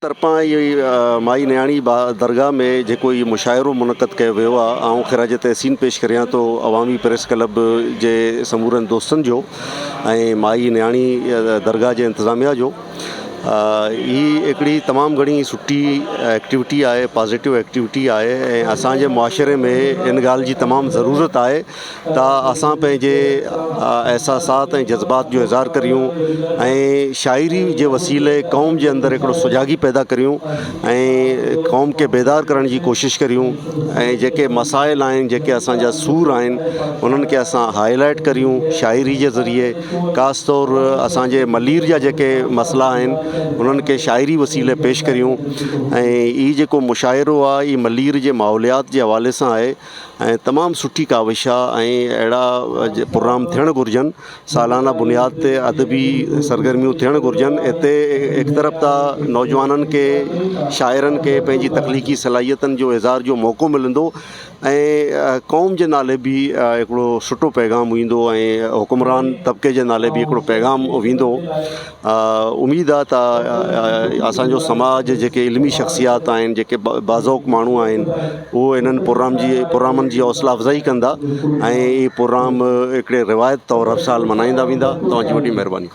طرفان هي مائي نياڻي درگاهه ۾ جيڪو هي مشاعرو منعقد ڪيو ويو آهي آئون خراج تحسين پيش ڪريان ٿو عوامي پريس ڪلب جي سمورن دوستن جو ۽ مائي نياڻي درگاهه جي انتظاميا جو هي هڪڙي تمام گهڻي سٺي ايڪٽيوٽي آهي پازيٽو ايڪٽيوٽي آهي ۽ اسانجي معاشري ۾ ان ڳالهه جي تمام ضرورت آهي ته اسان پنهنجي احساسات ۽ جذبات جو اظهار ڪريون ۽ شاعري جي وسيلي قوم جي اندر هڪڙو سجاڳي پيدا ڪريون ۽ قوم کي بيدار ڪرڻ جي ڪوشش ڪريون ۽ جيڪي مسائل آهن جيڪي اسان جا سور آهن انهن کي اسان هائي لائيٽ ڪريون شاعري جي ذريعي خاص طور اسان جي ملير جا جيڪي مسئلا آهن انهن کي شاعري وسيلي پيش ڪريون ۽ هي جيڪو مشاعرو آهي هي ملير جي ماحوليات جي حوالي سان آهي ۽ تمام سٺي ڪاوش آ ۽ اهڙا پروگرام ٿيڻ گهرجن سالانه بنياد تي ادبي سرگرميون ٿيڻ گهرجن هتي هڪ طرف ته نوجوانن کي شاعرن کي پنهنجي تخليقي صلاحيتن جو اظهار جو موقعو ملندو ۽ قوم جي نالي به هڪڙو سٺو پيغام ايندو ۽ حڪمران طبقي جي نالي به هڪڙو پيغام ويندو اميد آ ته اسان جو سماج جيڪي علمي شخصيات آهن جيڪي باذوق ماڻهو آهن اهو انهن پروگرام جي پروگرامن جي حوصلا افزائي ڪندا ۽ اهي پروگرام هڪڙي روايت طور هر سال ملهائيندا ويندا توهان جي وڏي مهرباني.